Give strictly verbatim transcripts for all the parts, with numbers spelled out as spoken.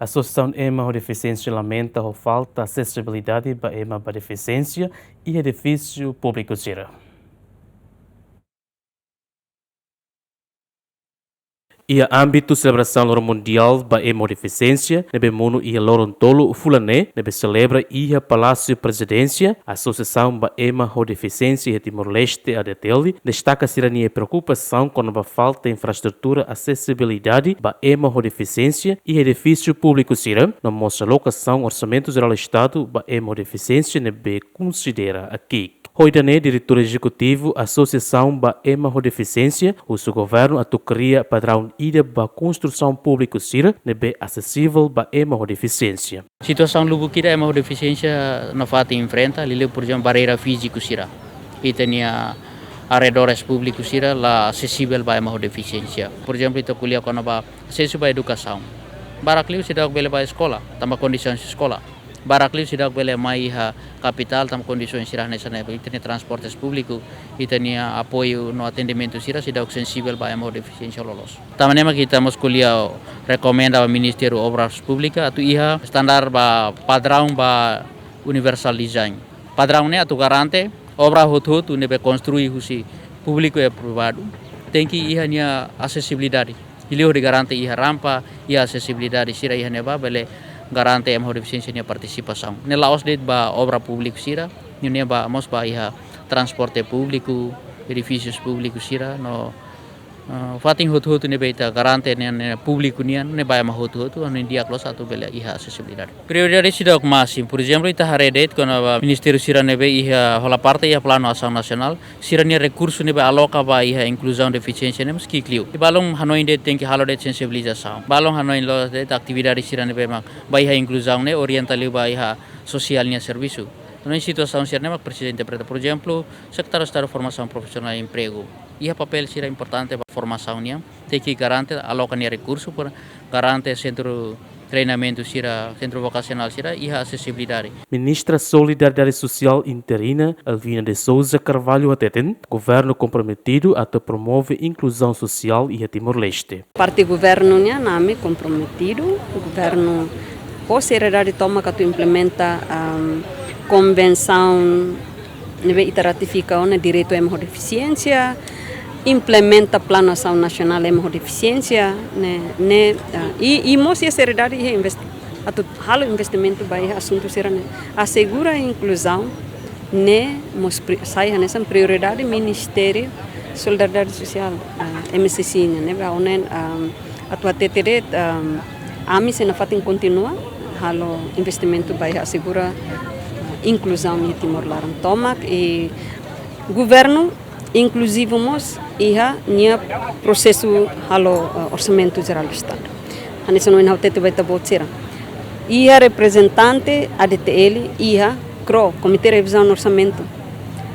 Asosiasaun Ema ho Defisiénsia lamenta ho falta asesibilidade ba ema ho defisiénsia iha edifísiu públiku sira. Iha ámbitu selebrasaun Loron Mundiál ba Ema ho Defisiénsia ne'ebé monu iha loron tolu fulan ne'e, ne'ebé selebra iha Palásiu Prezidénsia, Asosiasaun ba Ema ho Defisiénsia iha Timor-Leste, A D T L, destaka sira-nia preokupasaun kona-ba falta infraestrutura asesibilidade ba ema ho defisiénsia iha edifísiu públiku sira, no mós alokasaun Orsamentu Jerál Estadu ba ema ho defisiénsia ne'ebé konsidera ki'ik. Ho ida-ne'e, Diretór Ezekutivu Asosiasaun ba Ema ho Defisiénsia husu governu atu kria padraun ida ba konstrusaun públiku sira ne'ebé asesivel ba ema ho defisiénsia. Situasaun lubuk ida ema ho defisiénsia nafatin enfrenta, liuliu, por ezemplu, barreira fíziku sira. Ita-nia arredores públiku sira la asesivel ba ema ho defisiénsia. Por ezemplu, ita ko'alia kona-ba asesu ba edukasaun. Barak liu seidauk bele ba eskola, tanba kondisaun eskola. Barak liu seidauk bele mai iha kapitál, tanba kondisaun sira hanesan ne'e, ita-nia transportes públiku, ita-nia apoiu no atendimentu sira seidauk asesivel ba ema ho defisiénsia loloos. Tanba ne'e mak ita mós ko'alia rekomenda ba Ministériu Obras Públikas atu iha standar ba padraun ba universal design. Padraun ne'e atu garante obra hotu-hotu ne'ebé konstrui husi públiku i privadu tenke iha nia asesibilidade. Liuliu hodi garante iha rampa, iha asesibilidade sira iha ne'ebá bele garante ema ho defisiénsia nia partisipasaun. Ne'e la'ós de'it ba obra públiku sira, ne'e ba mós ba iha transporte públiku, edifísius públiku sira, no, ah, fatin hotu-hotu ne'ebé ita garante ne'e, ne'e públiku nian, ne'e ba ema hotu-hotu, anu di'ak loos atu bele iha asesibilidade. Prioridade seidauk másimu, por ezemplu, ita haree de'it kona-ba ministériu sira ne'ebé iha hola parte iha Planu Asaun Nasionál, sira-nia rekursu ne'ebé aloka ba iha inkluzaun defisiénsia ne'e mós ki'ik liu. I balun hanoin de'it tenke halo de'it sensibilizasaun. Balun hanoin loos de'it atividade sira ne'ebé mak ba iha inkluzaun ne'e orienta liu ba iha sosiál nia servisu. Hanoin situasaun sira ne'e mak presiza interpreta. Por ezemplu, Sekretáriu Estadu Formasaun Profisionál i Empregu. Iha papél sira importante ba formasaun nian. Tenke garante aloka nia rekursu para garante sentru treinamentu sira, sentru vokasionál sira iha asesibilidade. Ministra Solidariedade Sosiál interina, Elvina de Sousa Carvalho, hateten governu komprometidu atu promove inkluzaun sosiál iha Timor-Leste. Parte governu nian, ami komprometidu, governu ho seriedade tomak atu implementa, am, konvensaun ne'ebé ita ratifika ona direitu ema ho defisiénsia, implementa Planu Asaun Nasionál ema ho defisiénsia, ne'e, ne'e, ah, i, i mós iha seriedade iha invest-, atu halo investimentu ba iha asuntu sira-ne'e. Asegura inkluzaun ne'e mós pri-, sai hanesan prioridade Ministériu Solidariedade Sosiál, ah, M S C nian, ne'ebé ha'u hanoin, ah, atu hatete de'it, ah, ami sei nafatin kontinua halo investimentu ba iha asegura, ah, inkluzaun iha Timor laran tomak i governu inkluzivu mós iha nia prosesu halo, ah, Orsamentu Jerál Estadu. Hanesan ohin ha'u hatete ba ita-boot sira. Iha reprezentante A D T L iha KRO, Komité Revizaun Orsamentu.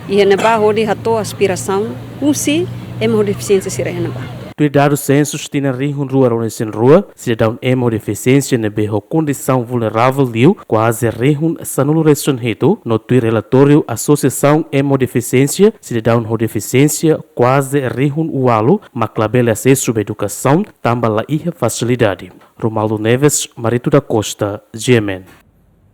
Iha ne'ebá hodi hato'o aspirasaun husi ema ho defisiénsia sira iha ne'ebá. Tuir dadus sensus tinan rihun rua ruanulu-resin-rua, sidadaun ema ho defisiénsia ne'ebé ho kondisaun vulneravel liu kuaze rihun sanulu-resin-hitu, no tuir relatóriu Asosiasaun Ema ho Defisiénsia, sidadaun ho defisiénsia kuaze rihun ualu mak labele asesu ba edukasaun tanba la iha fasilidade. Romualdo Neves, Marito da Costa, G M N.